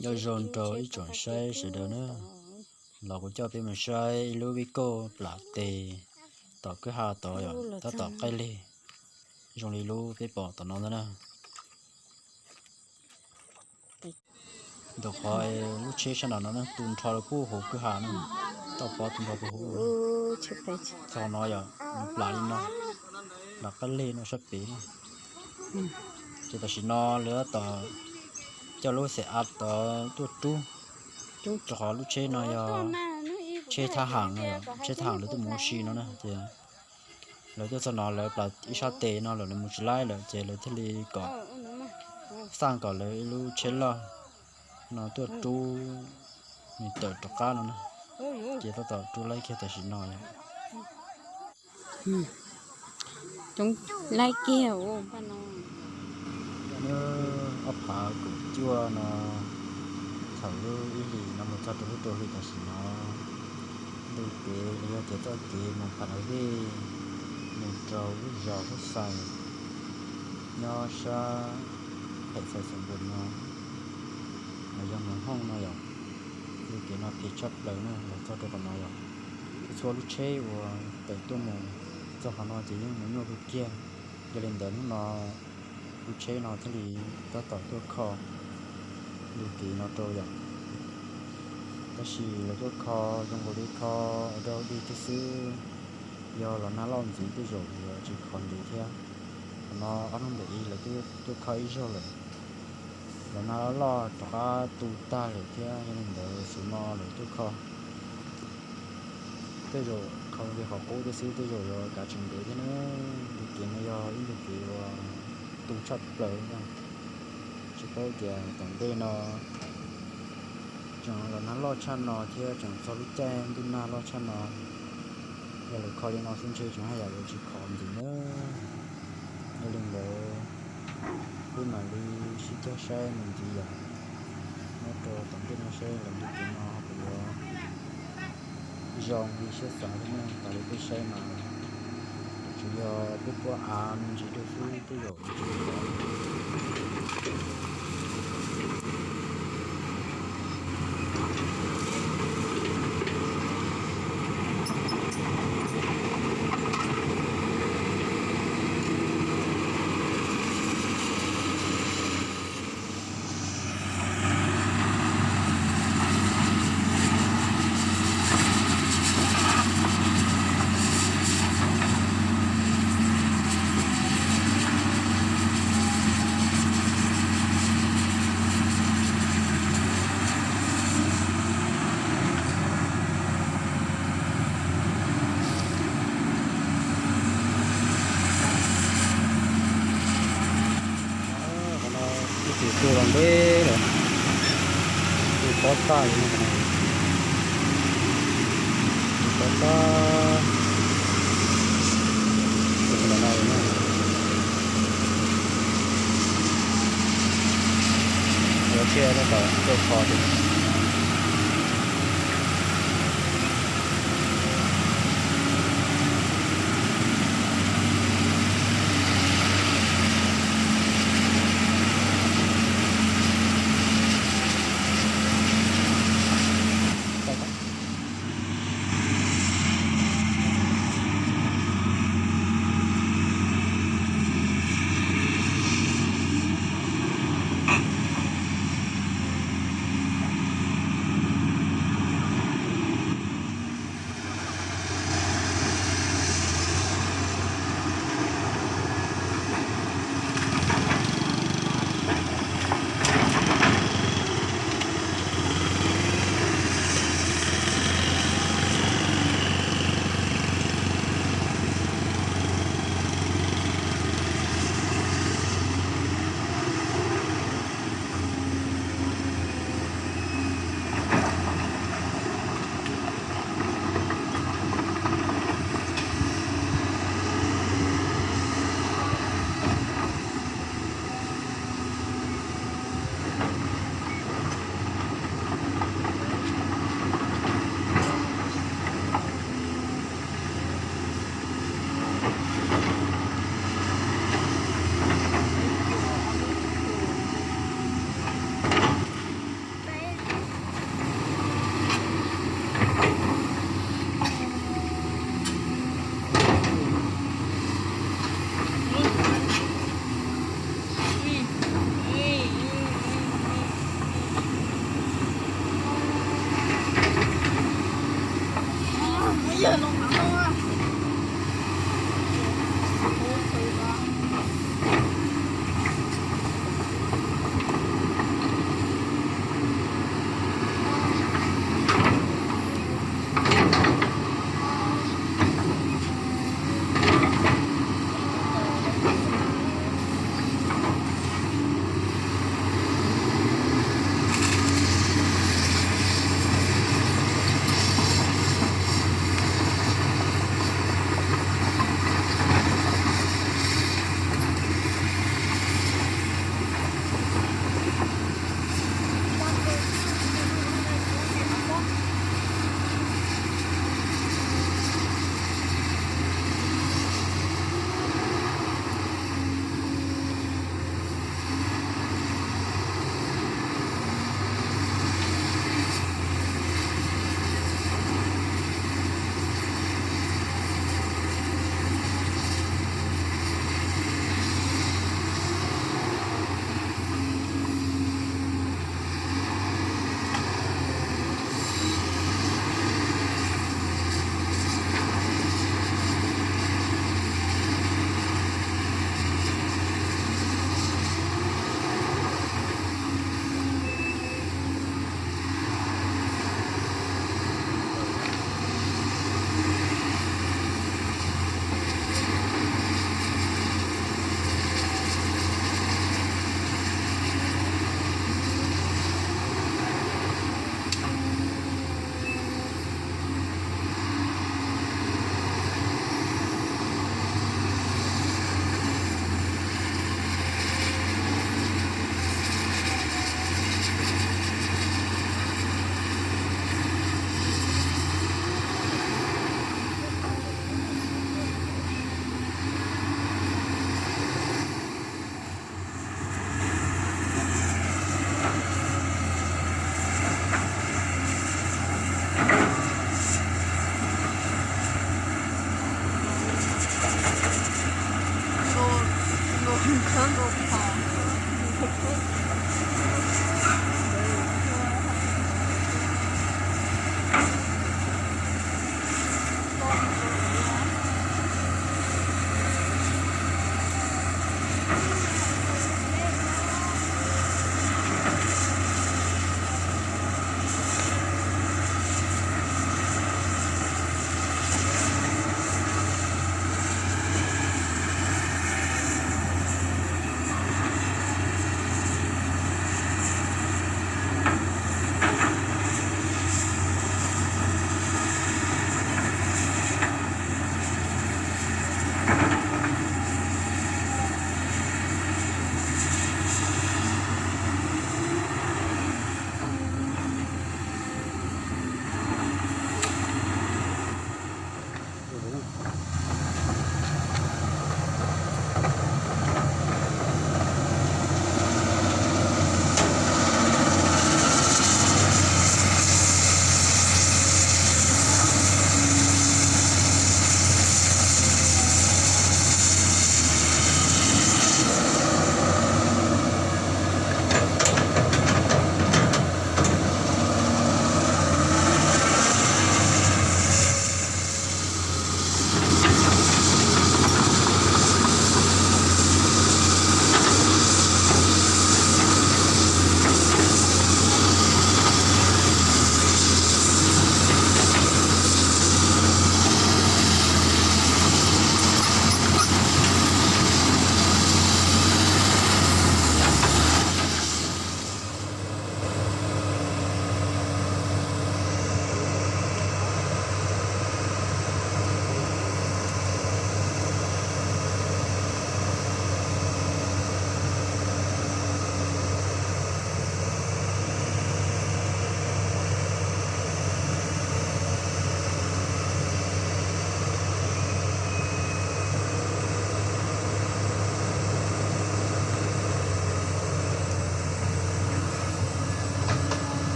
Nyob zoo rau ib tsoom saib sawv daws na, los kuv coj peb mus saib ib lub vij kauj plam tes tom kwj ha tod yom, tab tom qaij leg zoo li lub peb pom tom no ntag na. Ntawm qhov lub tsheb sab nraud no na tu nrho rau puag hauv kwj ha na, toj pob tu nrho puag hauv. Txog no yom, nws plam li no, plam qaij leg no sab pem na. Ces tam sim no lawv tab tom coj lub xeem av tod tuaj rub, rau qhov lub tsheb no yog tsheb thab ham no, tsheb thab ham lawv tuaj mus ua si no na ces lawv tuaj txog no lawv plam ib sab tes no lawm, lawv mus tsis laib lawm ces lawv thiaj li kom xaj kom lawv ib lub tsheb loj no tuaj rub nws tawm rov qab no na. Ces tab tom rub laib kiag tam sim no yom. Coob laib kiag. Ob phav kaum cuaj no, thaum lub ib hlis no mus txog rau lub rau hli tam sim no, ntu kev los yog tias txoj kev mus Pha Dab Vej mus rau lub zos Hub Xais nyob sab phem Xais Xeem Npuas no, los yog Moos Hooj no yom, ntu kev no phem tshaj plaws na, los txog rau qhov no yom. Txhua txhua lub tsheb uas tawm tuaj mus txog qhov no ces yeej mus nyuaj kawg kiag. Yog li ntawd hnub no lub tsheb no thiaj li tab tom tuaj kho ntu kev no rau yom. Tab sis lawv tuaj kho zoo nkaus li kho ua dog dig thiab xwb, yog los nag loj ntxiv tej zaum yuav tsis khov ntxiv thiab. Qhov no ob hnub ntawm ib lawv twb tuaj kho ib zaug lawm, los nag loj loj rov qab tu tag lawm thiab, yog li ntawd xyov no lawv tuaj kho tej zaum kho li qhov qub thiab xwb, tej zaum yuav kav tseem ntev thiab na. Ntu kev no yog ib ntu kev uas tu tshaj plaws na. Tsis paub tias tom ntej no tseem los nag loj tshaj no thiab tseem txog lub caij ntuj nag loj tshaj no, yog lawv kho li no xwb ntshe tseem haj yam yuav tsis khov ntxiv na. Yog li ntawd peb mam li sib cog saib mus ntxiv yom, nyob rau tom ntej no saib lawv ntu kev no puas yuav zoo li siab xav thiab ne. Tas li peb saib mas tsuas yog peb puab av me ntsis dua xwb tej zaum tsis Qhov no ib txwm tu los ntev lawm, tu pob tag li no, tu pob tag li no na. Yuav tsheb tab tom tuaj kho thiab.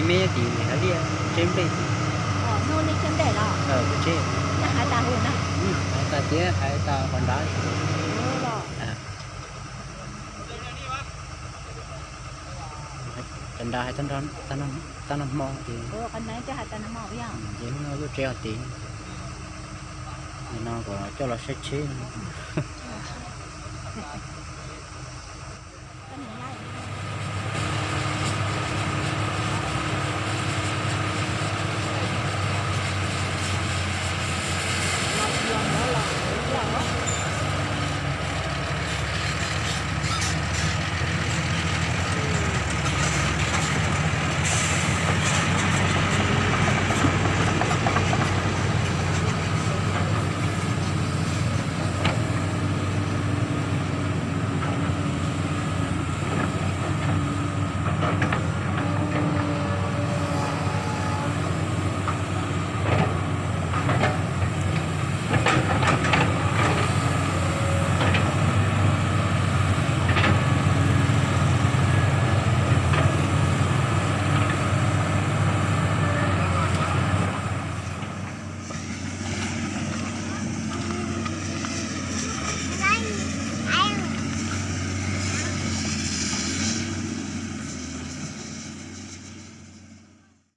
Me tim hais liaj tseb nplej tim. Hnub nej tseb nplej los? Tseb. Hais tas hais tas tias hais tas qhov nrad. Cov nrad hais tag nag hmo ces, ces hnub no tuaj tseb hov tid. Nim no kuv coj los saib tsheb no.